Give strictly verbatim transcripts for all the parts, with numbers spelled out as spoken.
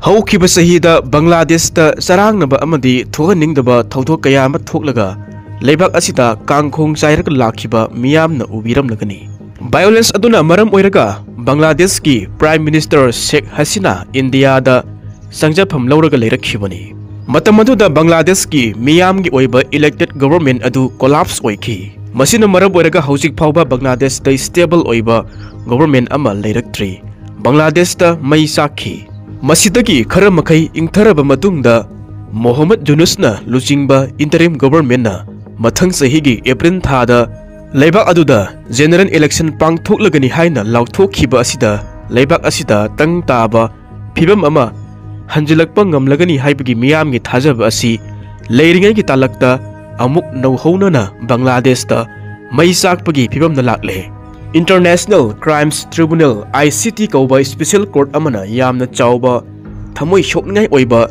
ꯍꯧꯈꯤꯕ ꯆꯍꯤꯗ ꯕꯪꯒ꯭ꯂꯥꯗꯦꯁꯇ ꯆꯔꯥꯡꯅꯕ ꯑꯃꯗꯤ ꯊꯣꯛꯍꯟꯅꯤꯡꯗꯕ ꯊꯧꯗꯣꯛ ꯀꯌꯥ ꯑꯃ ꯊꯣꯛꯂꯒ ꯂꯩꯕꯥꯛ ꯑꯁꯤꯗ ꯀꯥꯡꯈꯣꯡ ꯆꯥꯏꯔꯒ ꯂꯥꯛꯈꯤꯕ ꯃꯤꯌꯥꯝꯅ ꯎꯕꯤꯔꯝꯂꯒꯅꯤ꯫ ꯚꯥꯏꯑꯣꯂꯦꯟꯁ ꯑꯗꯨꯅ ꯃꯔꯝ ꯑꯣꯏꯔꯒ ꯕꯪꯒ꯭ꯂꯥꯗꯦꯁꯀꯤ ꯄ꯭ꯔꯥꯏꯝ ꯃꯤꯅꯤꯁꯇꯔ ꯁꯦꯈ ꯍꯁꯤꯅꯥ ꯏꯟꯗꯤꯌꯥꯗ ꯆꯪꯖꯐꯝ ꯂꯧꯔꯒ ꯂꯩꯔꯛꯈꯤꯕꯅꯤ꯫ ꯃꯇꯝ ꯑꯗꯨꯗ ꯕꯪꯒ꯭ꯂꯥꯗꯦꯁꯀꯤ ꯃꯤꯌꯥꯝꯒꯤ ꯑꯣꯏꯕ ꯏꯂꯦꯛꯇꯦꯗ ꯒꯣꯚꯔꯟꯃꯦꯟꯠ ꯑꯗꯨ ꯀꯣꯂꯥꯞꯁ ꯑꯣꯏꯈꯤ꯫ ꯃꯁꯤꯅ ꯃꯔꯝ ꯑꯣꯏꯔꯒ ꯍꯧꯖꯤꯛ ꯐꯥꯎꯕ ꯕꯪꯒ꯭ꯂꯥꯗꯦꯁꯇ ꯁ꯭ꯇꯦꯕꯜ ꯑꯣꯏꯕ ꯒꯣꯚꯔꯟꯃꯦꯟꯠ ꯑꯃ ꯂꯩꯔꯛꯇ꯭ꯔꯤ꯫ ꯕꯪꯒ꯭ꯂꯥꯗꯦꯁꯇ ꯃꯩ ꯆꯥꯛꯈꯤ꯫ ꯃꯁꯤꯗꯒꯤ ꯈꯔ ꯃꯈꯩ ꯏꯪꯊꯔꯕ ꯃꯇꯨꯡꯗ, ꯃꯣꯍꯝꯃꯗ ꯌꯨꯅꯨꯁꯅ ꯂꯨꯆꯤꯡꯕ ꯏꯟꯇꯔꯤꯝ ꯒꯣꯚꯔꯟꯃꯦꯟꯠꯅ ꯃꯊꯪ ꯆꯍꯤꯒꯤ ꯑꯦꯄ꯭ꯔꯤꯜ ꯊꯥꯗ ꯂꯩꯕꯥꯛ ꯑꯗꯨꯗ ꯖꯦꯅꯔꯦꯜ ꯏꯂꯦꯛꯁꯟ ꯄꯥꯡꯊꯣꯛꯂꯒꯅꯤ ꯍꯥꯏꯅ ꯂꯥꯎꯊꯣꯛꯈꯤꯕ ꯑꯁꯤꯗ ꯂꯩꯕꯥꯛ ꯑꯁꯤꯗ ꯇꯪ ꯇꯥꯕ ꯐꯤꯕꯝ ꯑꯃ ꯍꯟꯖꯤꯜꯂꯛꯄ ꯉꯝꯂꯒꯅꯤ ꯍꯥꯏꯕꯒꯤ ꯃꯤꯌꯥꯝꯒꯤ ꯊꯥꯖꯕ ꯑꯁꯤ ꯂꯩꯔꯤꯉꯩꯒꯤ ꯇꯥꯂꯛꯇ ꯑꯃꯨꯛ ꯅꯧꯍꯧꯅꯅ ꯕꯪꯒ꯭ꯂꯥꯗꯦꯁꯇ ꯃꯩ ꯆꯥꯛꯄꯒꯤ ꯐꯤꯕꯝꯗ ꯂꯥꯛꯂꯦ꯫ ꯏꯟꯇꯔꯅꯦꯁꯅꯦꯜ ꯀ꯭ꯔꯥꯏꯝꯁ ꯇ꯭ꯔꯤꯕꯨꯅꯦꯜ, ꯑꯥꯏ ꯁꯤ ꯇꯤ, ꯀꯧꯕ ꯁ꯭ꯄꯦꯁꯦꯜ ꯀꯣꯔꯠ ꯑꯃꯅ ꯌꯥꯝꯅ ꯆꯥꯎꯕ ꯊꯃꯣꯏ ꯁꯣꯛꯅꯤꯡꯉꯥꯏ ꯑꯣꯏꯕ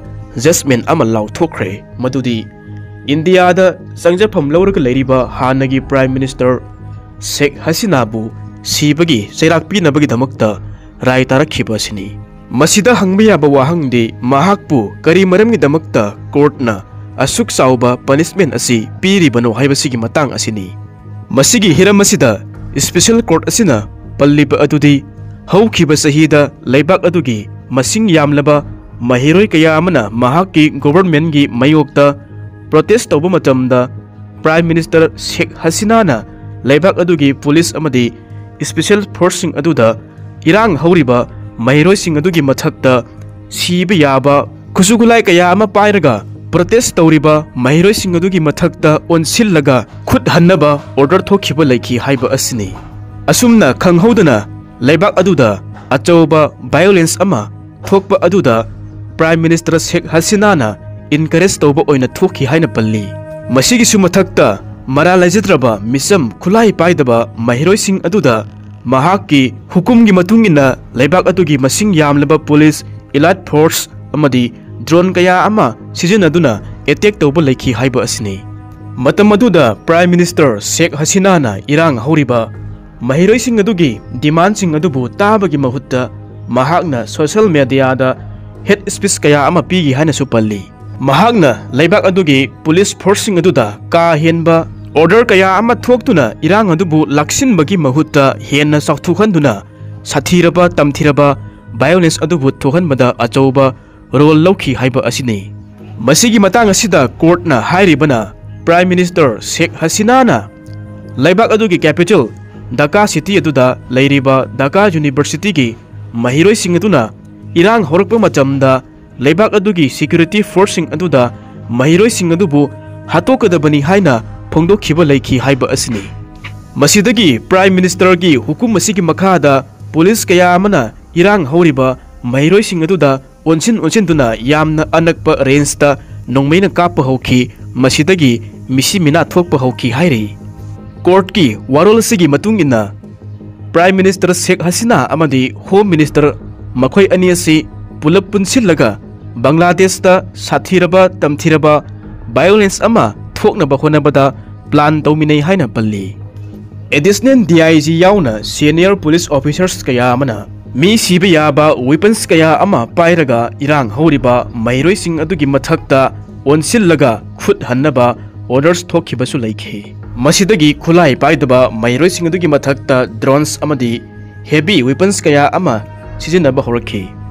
ꯖꯖꯃꯦꯟꯠ ꯑꯃ ꯂꯥꯎꯊꯣꯛꯈ꯭ꯔꯦ, ꯃꯗꯨꯗꯤ ꯏꯟꯗꯤꯌꯥꯗ ꯆꯪꯖꯐꯝ ꯂꯧꯔꯒ ꯂꯩꯔꯤꯕ ꯍꯥꯟꯅꯒꯤ ꯄ꯭ꯔꯥꯏꯝ ꯃꯤꯅꯤꯁꯇꯔ ꯁꯦꯈ ꯍꯁꯤꯅꯥꯕꯨ ꯁꯤꯕꯒꯤ ꯆꯩꯔꯥꯛ ꯄꯤꯅꯕꯒꯤꯗꯃꯛꯇ ꯔꯥꯏ ꯇꯥꯔꯛꯈꯤꯕ ꯑꯁꯤꯅꯤ꯫ ꯃꯁꯤꯗ ꯍꯪꯕ ꯌꯥꯕ ꯋꯥꯍꯪꯗꯤ, ꯃꯍꯥꯛꯄꯨ ꯀꯔꯤ ꯃꯔꯝꯒꯤꯗꯃꯛꯇ ꯀꯣꯔꯠꯅ ꯑꯁꯨꯛ ꯆꯥꯎꯕ ꯄꯅꯤꯁꯃꯦꯟꯠ ꯑꯁꯤ ꯄꯤꯔꯤꯕꯅꯣ ꯍꯥꯏꯕꯁꯤꯒꯤ ꯃꯇꯥꯡ ꯑꯁꯤꯅꯤ꯫ ꯃꯁꯤꯒꯤ ꯍꯤꯔꯝ ꯑꯁꯤꯗ ꯁ꯭ꯄꯦꯁꯦꯜ ꯀꯣꯔꯠ ꯑꯁꯤꯅ ꯄꯜꯂꯤꯕ ꯑꯗꯨꯗꯤ, ꯍꯧꯈꯤꯕ ꯆꯍꯤꯗ ꯂꯩꯕꯥꯛ ꯑꯗꯨꯒꯤ ꯃꯁꯤꯡ ꯌꯥꯝꯂꯕ ꯃꯍꯩꯔꯣꯏ ꯀꯌꯥ ꯑꯃꯅ ꯃꯍꯥꯛꯀꯤ ꯒꯣꯚꯔꯟꯃꯦꯟꯠꯀꯤ ꯃꯥꯌꯣꯛꯇ ꯄ꯭ꯔꯣꯇꯦꯁ ꯇꯧꯕ ꯃꯇꯝꯗ, ꯄ꯭ꯔꯥꯏꯝ ꯃꯤꯅꯤꯁꯇꯔ ꯁꯦꯈ ꯍꯁꯤꯅꯥꯅ ꯂꯩꯕꯥꯛ ꯑꯗꯨꯒꯤ ꯄꯨꯂꯤꯁ ꯑꯃꯗꯤ ꯁ꯭ꯄꯦꯁꯦꯜ ꯐꯣꯔꯁꯁꯤꯡ ꯑꯗꯨꯗ ꯏꯔꯥꯡ ꯍꯧꯔꯤꯕ ꯃꯍꯩꯔꯣꯏꯁꯤꯡ ꯑꯗꯨꯒꯤ ꯃꯊꯛꯇ ꯁꯤꯕ ꯌꯥꯕ ꯈꯨꯠꯁꯨ ꯈꯨꯠꯂꯥꯏ ꯀꯌꯥ ꯑꯃ ꯄꯥꯏꯔꯒ ꯄ꯭ꯔꯣꯇꯦꯁ ꯇꯧꯔꯤꯕ ꯃꯍꯩꯔꯣꯏꯁꯤꯡ ꯑꯗꯨꯒꯤ ꯃꯊꯛꯇ ꯑꯣꯟꯁꯤꯜꯂꯒ ꯈꯨꯠ ꯍꯟꯅꯕ ꯑꯣꯔꯗꯔ ꯊꯣꯛꯈꯤꯕ ꯂꯩꯈꯤ ꯍꯥꯏꯕ ꯑꯁꯤꯅꯤ꯫ ꯑꯁꯨꯝꯅ ꯈꯪꯍꯧꯗꯅ ꯂꯩꯕꯥꯛ ꯑꯗꯨꯗ ꯑꯆꯧꯕ ꯚꯥꯏꯑꯣꯂꯦꯟꯁ ꯑꯃ ꯊꯣꯛꯄ ꯑꯗꯨꯗ ꯄ꯭ꯔꯥꯏꯝ ꯃꯤꯅꯤꯁꯇꯔ ꯁꯦꯈ ꯍꯁꯤꯅꯥꯅ ꯏꯟꯀꯔꯦꯖ ꯇꯧꯕ ꯑꯣꯏꯅ ꯊꯣꯛꯈꯤ ꯍꯥꯏꯅ ꯄꯜꯂꯤ꯫ ꯃꯁꯤꯒꯤꯁꯨ ꯃꯊꯛꯇ, ꯃꯔꯥꯜ ꯂꯩꯖꯗ꯭ꯔꯕ ꯃꯤꯆꯝ ꯈꯨꯠꯂꯥꯏ ꯄꯥꯏꯗꯕ ꯃꯍꯩꯔꯣꯏꯁꯤꯡ ꯑꯗꯨꯗ ꯃꯍꯥꯛꯀꯤ ꯍꯨꯀꯨꯝꯒꯤ ꯃꯇꯨꯡ ꯏꯟꯅ ꯂꯩꯕꯥꯛ ꯑꯗꯨꯒꯤ ꯃꯁꯤꯡ ꯌꯥꯝꯂꯕ ꯄꯨꯂꯤꯁ, ꯏꯂꯥꯏꯠ ꯐꯣꯔꯁ ꯑꯃꯗꯤ ꯗ꯭ꯔꯣꯟ ꯀꯌꯥ ꯑꯃ ꯁꯤꯖꯤꯟꯅꯗꯨꯅ ꯑꯦꯇꯦꯛ ꯇꯧꯕ ꯂꯩꯈꯤ ꯍꯥꯏꯕ ꯑꯁꯤꯅꯤ꯫ ꯃꯇꯝ ꯑꯗꯨꯗ ꯄ꯭ꯔꯥꯏꯝ ꯃꯤꯅꯤꯁꯇꯔ ꯁꯦꯈ ꯍꯁꯤꯅꯥꯅ ꯏꯔꯥꯡ ꯍꯧꯔꯤꯕ ꯃꯍꯩꯔꯣꯏꯁꯤꯡ ꯑꯗꯨꯒꯤ ꯗꯤꯃꯥꯟꯁꯤꯡ ꯑꯗꯨꯕꯨ ꯇꯥꯕꯒꯤ ꯃꯍꯨꯠꯇ, ꯃꯍꯥꯛꯅ ꯁꯣꯁꯤꯌꯦꯜ ꯃꯦꯗꯤꯌꯥꯗ hate speech ꯀꯌꯥ ꯑꯃ ꯄꯤꯈꯤ ꯍꯥꯏꯅꯁꯨ ꯄꯜꯂꯤ꯫ ꯃꯍꯥꯛꯅ ꯂꯩꯕꯥꯛ ꯑꯗꯨꯒꯤ ꯄꯨꯂꯤꯁ ꯐꯣꯔꯁꯁꯤꯡ ꯑꯗꯨꯗ ꯀꯥ ꯍꯦꯟꯕ order ꯀꯌꯥ ꯑꯃ ꯊꯣꯛꯇꯨꯅ ꯏꯔꯥꯡ ꯑꯗꯨꯕꯨ ꯂꯥꯛꯁꯤꯟꯕꯒꯤ ꯃꯍꯨꯠꯇ ꯍꯦꯟꯅ ꯆꯥꯎꯊꯣꯛꯍꯟꯗꯨꯅ ꯁꯥꯊꯤꯔꯕ ꯇꯝꯊꯤꯔꯕ violence ꯑꯗꯨꯕꯨ ꯊꯣꯛꯍꯟꯕꯗ ꯑꯆꯧꯕ role ꯂꯧꯈꯤ ꯍꯥꯏꯕ ꯑꯁꯤꯅꯤ꯫ ꯃꯁꯤꯒꯤ ꯃꯇꯥꯡ ꯑꯁꯤꯗ courtꯅ ꯍꯥꯏꯔꯤꯕꯅ, Prime Minister ꯁꯦꯈ ꯍꯁꯤꯅꯥꯅ ꯂꯩꯕꯥꯛ ꯑꯗꯨꯒꯤ capital ꯙꯥꯀꯥ city ꯑꯗꯨꯗ ꯂꯩꯔꯤꯕ ꯙꯥꯀꯥ Universityꯒꯤ ꯃꯍꯩꯔꯣꯏꯁꯤꯡ ꯑꯗꯨꯅ ꯏꯔꯥꯡ ꯍꯧꯔꯛꯄ ꯃꯇꯝꯗ ꯂꯩꯕꯥꯛ ꯑꯗꯨꯒꯤ security forceꯁꯤꯡ ꯑꯗꯨꯗ ꯃꯍꯩꯔꯣꯏꯁꯤꯡ ꯑꯗꯨꯕꯨ ꯍꯥꯠꯇꯣꯛꯀꯗꯕꯅꯤ ꯍꯥꯏꯅ ꯐꯣꯡꯗꯣꯛꯈꯤꯕ ꯂꯩꯈꯤ ꯍꯥꯏꯕ ꯑꯁꯤꯅꯤ꯫ ꯃꯁꯤꯗꯒꯤ Prime Ministerꯒꯤ ꯍꯨꯀꯨꯝ ꯑꯁꯤꯒꯤ ꯃꯈꯥꯗ ꯄꯨꯂꯤꯁ ꯀꯌꯥ ꯑꯃꯅ ꯏꯔꯥꯡ ꯍꯧꯔꯤꯕ ꯃꯍꯩꯔꯣꯏꯁꯤꯡ ꯑꯗꯨꯗ ꯑꯣꯟꯁꯤꯟ ꯑꯣꯟꯁꯤꯟꯗꯨꯅ ꯌꯥꯝꯅ ꯑꯅꯛꯄ rangeꯇ ꯅꯣꯡꯃꯩꯅ ꯀꯥꯞꯄ ꯍꯧꯈꯤ꯫ ꯃꯁꯤꯗꯒꯤ ꯃꯤꯁꯤ ꯃꯤꯅꯥ ꯊꯣꯛꯄ ꯍꯧꯈꯤ ꯍꯥꯏꯔꯤ꯫ Courtꯀꯤ ꯋꯥꯔꯣꯜ ꯑꯁꯤꯒꯤ ꯃꯇꯨꯡ ꯏꯟꯅ Prime Minister ꯁꯦꯈ ꯍꯁꯤꯅꯥ ꯑꯃꯗꯤ Home Minister ꯃꯈꯣꯏ ꯑꯅꯤ ꯑꯁꯤ ꯄꯨꯂꯞ ꯄꯨꯟꯁꯤꯜꯂꯒ ꯕꯪꯒ꯭ꯂꯥꯗꯦꯁꯇ ꯁꯥꯊꯤꯔꯕ ꯇꯝꯊꯤꯔꯕ violence ꯑꯃ ꯊꯣꯛꯅꯕ ꯍꯣꯠꯅꯕꯗ plan ꯇꯧꯃꯤꯟꯅꯩ ꯍꯥꯏꯅ ꯄꯜꯂꯤ꯫ Additional DIG ꯌꯥꯎꯅ senior police officers ꯀꯌꯥ ꯑꯃꯅ ꯃꯤ ꯁꯤꯕ ꯌꯥꯕ weapons ꯀꯌꯥ ꯑꯃ ꯄꯥꯏꯔꯒ ꯏꯔꯥꯡ ꯍꯧꯔꯤꯕ ꯃꯍꯩꯔꯣꯏꯁꯤꯡ ꯑꯗꯨꯒꯤ ꯃꯊꯛꯇ ꯑꯣꯟꯁꯤꯜꯂꯒ ꯈꯨꯠ ꯍꯟꯅꯕ orders ꯊꯣꯛꯈꯤꯕꯁꯨ ꯂꯩꯈꯤ꯫ ꯃꯁꯤꯗꯒꯤ ꯈꯨꯠꯂꯥꯏ ꯄꯥꯏꯗꯕ ꯃꯍꯩꯔꯣꯏꯁꯤꯡ ꯑꯗꯨꯒꯤ ꯃꯊꯛꯇ drones ꯑꯃꯗꯤ heavy weapons ꯀꯌꯥ ꯑꯃ ꯁꯤꯖꯤꯟꯅꯕ ꯍꯧꯔꯛꯈꯤ꯫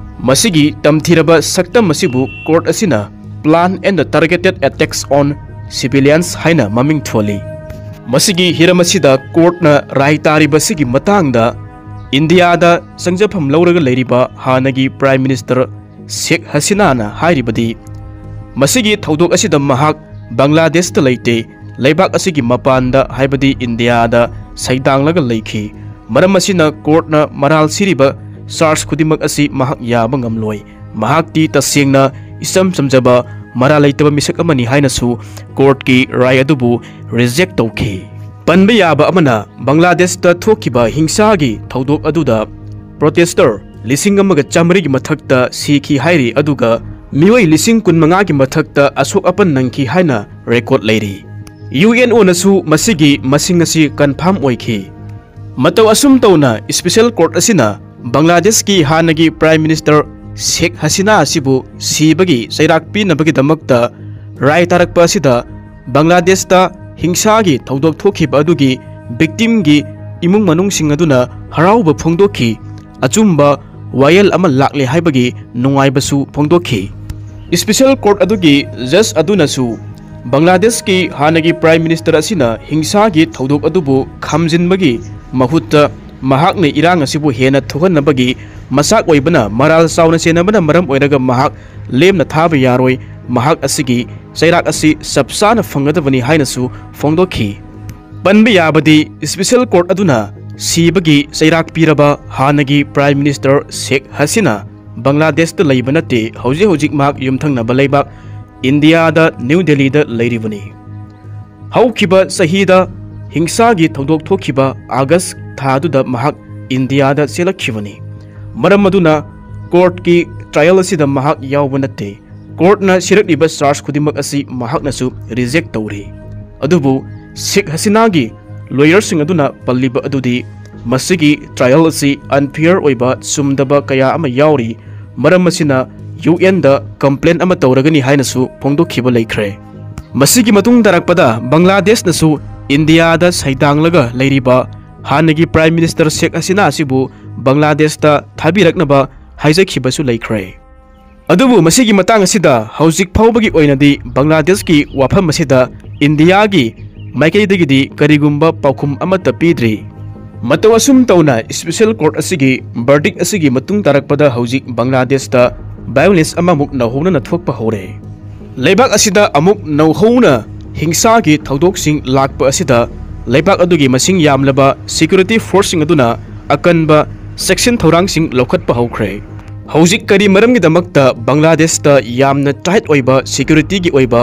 ꯃꯁꯤꯒꯤ ꯇꯝꯊꯤꯔꯕ ꯁꯛꯇꯝ ꯑꯁꯤꯕꯨ court ꯑꯁꯤꯅ plan and targeted attacks on civilians ꯍꯥꯏꯅ ꯃꯃꯤꯡ ꯊꯣꯜꯂꯤ꯫ ꯃꯁꯤꯒꯤ ꯍꯤꯔꯝ ꯑꯁꯤꯗ courtꯅ ꯔꯥꯏ ꯇꯥꯔꯤꯕꯁꯤꯒꯤ ꯃꯇꯥꯡꯗ ꯏꯟꯗꯤꯌꯥꯗ ꯆꯪꯖꯐꯝ ꯂꯧꯔꯒ ꯂꯩꯔꯤꯕ ꯍꯥꯟꯅꯒꯤ Prime Minister ꯁꯦꯈ ꯍꯁꯤꯅꯥꯅ ꯍꯥꯏꯔꯤꯕꯗꯤ, ꯃꯁꯤꯒꯤ ꯊꯧꯗꯣꯛ ꯑꯁꯤꯗ ꯃꯍꯥꯛ ꯕꯪꯒ꯭ꯂꯥꯗꯦꯁꯇ ꯂꯩꯇꯦ, ꯂꯩꯕꯥꯛ ꯑꯁꯤꯒꯤ ꯃꯄꯥꯟꯗ, ꯍꯥꯏꯕꯗꯤ ꯏꯟꯗꯤꯌꯥꯗ ꯁꯩꯗꯥꯡꯂꯒ ꯂꯩꯈꯤ꯫ ꯃꯔꯝ ꯑꯁꯤꯅ courtꯅ ꯃꯔꯥꯜ ꯁꯤꯔꯤꯕ charge ꯈꯨꯗꯤꯡꯃꯛ ꯑꯁꯤ ꯃꯍꯥꯛ ꯌꯥꯕ ꯉꯝꯂꯣꯏ꯫ ꯃꯍꯥꯛꯇꯤ ꯇꯁꯦꯡꯅ ꯏꯆꯝ ꯆꯝꯖꯕ ꯃꯔꯥꯜ ꯂꯩꯇꯕ ꯃꯤꯁꯛ ꯑꯃꯅꯤ ꯍꯥꯏꯅꯁꯨ courtꯀꯤ ꯔꯥꯏ ꯑꯗꯨꯕꯨ reject ꯇꯧꯈꯤ꯫ ꯄꯟꯕ ꯌꯥꯕ ꯑꯃꯅ, ꯕꯪꯒ꯭ꯂꯥꯗꯦꯁꯇ ꯊꯣꯛꯈꯤꯕ ꯍꯤꯡꯁꯥꯒꯤ ꯊꯧꯗꯣꯛ ꯑꯗꯨꯗ protester ꯂꯤꯁꯤꯡ ꯑꯃꯒ ꯆꯥꯃꯔꯤꯒꯤ ꯃꯊꯛꯇ ꯁꯤꯈꯤ ꯍꯥꯏꯔꯤ, ꯑꯗꯨꯒ ꯃꯤꯑꯣꯏ ꯂꯤꯁꯤꯡ ꯀꯨꯟꯃꯉꯥꯒꯤ ꯃꯊꯛꯇ ꯑꯁꯣꯛ ꯑꯄꯟ ꯅꯪꯈꯤ ꯍꯥꯏꯅ record ꯂꯩꯔꯤ꯫ UNOꯅꯁꯨ ꯃꯁꯤꯒꯤ ꯃꯁꯤꯡ ꯑꯁꯤ confirm ꯑꯣꯏꯈꯤ꯫ ꯃꯇꯧ ꯑꯁꯨꯝ ꯇꯧꯅ, special court ꯑꯁꯤꯅ ꯕꯪꯒ꯭ꯂꯥꯗꯦꯁꯀꯤ ꯍꯥꯟꯅꯒꯤ Prime Minister ꯁꯦꯈ ꯍꯁꯤꯅꯥ ꯑꯁꯤꯕꯨ ꯁꯤꯕꯒꯤ ꯆꯩꯔꯥꯛ ꯄꯤꯅꯕꯒꯤꯗꯃꯛꯇ ꯔꯥꯏ ꯇꯥꯔꯛꯄ ꯑꯁꯤꯗ ꯕꯪꯒ꯭ꯂꯥꯗꯦꯁꯇ ꯍꯤꯡꯁꯥꯒꯤ ꯊꯧꯗꯣꯛ ꯊꯣꯛꯈꯤꯕ ꯑꯗꯨꯒꯤ ꯚꯤꯛꯇꯤꯝꯒꯤ ꯏꯃꯨꯡ ꯃꯅꯨꯡꯁꯤꯡ ꯑꯗꯨꯅ ꯍꯔꯥꯎꯕ ꯐꯣꯡꯗꯣꯛꯈꯤ꯫ ꯑꯆꯨꯝꯕ ꯋꯥꯌꯦꯜ ꯑꯃ ꯂꯥꯛꯂꯦ ꯍꯥꯏꯕꯒꯤ ꯅꯨꯡꯉꯥꯏꯕꯁꯨ ꯐꯣꯡꯗꯣꯛꯈꯤ꯫ ꯏꯁꯄꯤꯁꯦꯜ ꯀꯣꯔꯠ ꯑꯗꯨꯒꯤ ꯖꯖ ꯑꯗꯨꯅꯁꯨ ꯕꯪꯒ꯭ꯂꯥꯗꯦꯁꯀꯤ ꯍꯥꯟꯅꯒꯤ ꯄ꯭ꯔꯥꯏꯝ ꯃꯤꯅꯤꯁꯇꯔ ꯑꯁꯤꯅ ꯍꯤꯡꯁꯥꯒꯤ ꯊꯧꯗꯣꯛ ꯑꯗꯨꯕꯨ ꯈꯥꯝꯖꯤꯟꯕꯒꯤ ꯃꯍꯨꯠꯇ ꯃꯍꯥꯛꯅ ꯏꯔꯥꯡ ꯑꯁꯤꯕꯨ ꯍꯦꯟꯅ ꯊꯣꯛꯍꯟꯅꯕꯒꯤ ꯃꯆꯥꯛ ꯑꯣꯏꯕꯅ ꯃꯔꯥꯜ ꯆꯥꯎꯅ ꯆꯦꯟꯅꯕꯅ ꯃꯔꯝ ꯑꯣꯏꯔꯒ ꯃꯍꯥꯛ ꯂꯦꯝꯅ ꯊꯥꯕ ꯌꯥꯔꯣꯏ, ꯃꯍꯥꯛ ꯑꯁꯤꯒꯤ ꯆꯩꯔꯥꯛ ꯑꯁꯤ ꯆꯞ ꯆꯥꯅ ꯐꯪꯒꯗꯕꯅꯤ ꯍꯥꯏꯅꯁꯨ ꯐꯣꯡꯗꯣꯛꯈꯤ꯫ ꯄꯟꯕ ꯌꯥꯕꯗꯤ, ꯏꯁꯄꯤꯁꯦꯜ ꯀꯣꯔꯠ ꯑꯗꯨꯅ ꯁꯤꯕꯒꯤ ꯆꯩꯔꯥꯛ ꯄꯤꯔꯕ ꯍꯥꯟꯅꯒꯤ ꯄ꯭ꯔꯥꯏꯝ ꯃꯤꯅꯤꯁꯇꯔ ꯁꯦꯈ ꯍꯁꯤꯅꯥ ꯕꯪꯒ꯭ꯂꯥꯗꯦꯁꯇ ꯂꯩꯕ ꯅꯠꯇꯦ, ꯍꯧꯖꯤꯛ ꯍꯧꯖꯤꯛ ꯃꯍꯥꯛ ꯌꯨꯝꯊꯪꯅꯕ ꯂꯩꯕꯥꯛ ꯏꯟꯗꯤꯌꯥꯗ ꯅ꯭ꯌꯨ ꯗꯦꯜꯂꯤꯗ ꯂꯩꯔꯤꯕꯅꯤ꯫ ꯍꯧꯈꯤꯕ ꯆꯍꯤꯗ ꯍꯤꯡꯁꯥꯒꯤ ꯊꯧꯗꯣꯛ ꯊꯣꯛꯈꯤꯕ ꯑꯥꯒꯁ ꯊꯥꯗꯨꯗ ꯃꯍꯥꯛ ꯏꯟꯗꯤꯌꯥꯗ ꯆꯦꯜꯂꯛꯈꯤꯕꯅꯤ꯫ ꯃꯔꯝ ꯑꯗꯨꯅ ꯀꯣꯔꯠꯀꯤ ꯇ꯭ꯔꯥꯌꯦꯜ ꯑꯁꯤꯗ ꯃꯍꯥꯛ ꯌꯥꯎꯕ ꯅꯠꯇꯦ꯫ ꯀꯣꯔꯠꯅ ꯁꯤꯔꯛꯂꯤꯕ ꯆꯥꯔꯖ ꯈꯨꯗꯤꯡꯃꯛ ꯑꯁꯤ ꯃꯍꯥꯛꯅꯁꯨ ꯔꯤꯖꯦꯛ ꯇꯧꯔꯤ꯫ ꯑꯗꯨꯕꯨ ꯁꯦꯈ ꯍꯁꯤꯅꯥꯒꯤ ꯂꯣꯌꯔꯁꯤꯡ ꯑꯗꯨꯅ ꯄꯜꯂꯤꯕ ꯑꯗꯨꯗꯤ ꯃꯁꯤꯒꯤ ꯇ꯭ꯔꯥꯌꯦꯜ ꯑꯁꯤ ꯑꯟꯐꯤꯌꯔ ꯑꯣꯏꯕ, ꯆꯨꯝꯗꯕ ꯀꯌꯥ ꯑꯃ ꯌꯥꯎꯔꯤ, ꯃꯔꯝ ꯑꯁꯤꯅ ꯌꯨ ꯑꯦꯟꯗ ꯀꯝꯄ꯭ꯂꯦꯟ ꯑꯃ ꯇꯧꯔꯒꯅꯤ ꯍꯥꯏꯅꯁꯨ ꯐꯣꯡꯗꯣꯛꯈꯤꯕ ꯂꯩꯈ꯭ꯔꯦ꯫ ꯃꯁꯤꯒꯤ ꯃꯇꯨꯡ ꯇꯥꯔꯛꯄꯗ ꯕꯪꯒ꯭ꯂꯥꯗꯦꯁꯅꯁꯨ ꯏꯟꯗꯤꯌꯥꯗ ꯁꯩꯗꯥꯡꯂꯒ ꯂꯩꯔꯤꯕ ꯍꯥꯟꯅꯒꯤ ꯄ꯭ꯔꯥꯏꯝ ꯃꯤꯅꯤꯁꯇꯔ ꯁꯦꯈ ꯍꯁꯤꯅꯥ ꯑꯁꯤꯕꯨ ꯕꯪꯒ꯭ꯂꯥꯗꯦꯁꯇ ꯊꯥꯕꯤꯔꯛꯅꯕ ꯍꯥꯏꯖꯈꯤꯕꯁꯨ ꯂꯩꯈ꯭ꯔꯦ꯫ ꯑꯗꯨꯕꯨ ꯃꯁꯤꯒꯤ ꯃꯇꯥꯡ ꯑꯁꯤꯗ ꯍꯧꯖꯤꯛ ꯐꯥꯎꯕꯒꯤ ꯑꯣꯏꯅꯗꯤ ꯕꯪꯒ꯭ꯂꯥꯗꯦꯁꯀꯤ ꯋꯥꯐꯝ ꯑꯁꯤꯗ ꯏꯟꯗꯤꯌꯥꯒꯤ ꯃꯥꯏꯀꯩꯗꯒꯤꯗꯤ ꯀꯔꯤꯒꯨꯝꯕ ꯄꯥꯎꯈꯨꯝ ꯑꯃꯠꯇ ꯄꯤꯗ꯭ꯔꯤ꯫ ꯃꯇꯧ ꯑꯁꯨꯝ ꯇꯧꯅ ꯏꯁꯄꯤꯁꯦꯜ ꯀꯣꯔꯠ ꯑꯁꯤꯒꯤ ꯕꯔꯗꯤꯛ ꯑꯁꯤꯒꯤ ꯃꯇꯨꯡ ꯇꯥꯔꯛꯄꯗ ꯍꯧꯖꯤꯛ ꯕꯪꯒ꯭ꯂꯥꯗꯦꯁꯇ ꯚꯥꯏꯑꯣꯂꯦꯟꯁ ꯑꯃꯃꯨꯛ ꯅꯧꯍꯧꯅꯅ ꯊꯣꯛꯄ ꯍꯧꯔꯦ꯫ ꯂꯩꯕꯥꯛ ꯑꯁꯤꯗ ꯑꯃꯨꯛ ꯅꯧꯍꯧꯅ ꯍꯤꯡꯁꯥꯒꯤ ꯊꯧꯗꯣꯛꯁꯤꯡ ꯂꯥꯛꯄ ꯑꯁꯤꯗ ꯂꯩꯕꯥꯛ ꯑꯗꯨꯒꯤ ꯃꯁꯤꯡ ꯌꯥꯝꯂꯕ ꯁꯦꯀ꯭ꯌꯨꯔꯤꯇꯤ ꯐꯣꯔꯁꯁꯤꯡ ꯑꯗꯨꯅ ꯑꯀꯟꯕ ꯆꯦꯛꯁꯤꯟ ꯊꯧꯔꯥꯡꯁꯤꯡ ꯂꯧꯈꯠꯄ ꯍꯧꯈ꯭ꯔꯦ꯫ ꯍꯧꯖꯤꯛ ꯀꯔꯤ ꯃꯔꯝꯒꯤꯗꯃꯛꯇ ꯕꯪꯒ꯭ꯂꯥꯗꯦꯁꯇ ꯌꯥꯝꯅ ꯇꯥꯏꯠ ꯑꯣꯏꯕ ꯁꯦꯀ꯭ꯌꯨꯔꯤꯇꯤꯒꯤ ꯑꯣꯏꯕ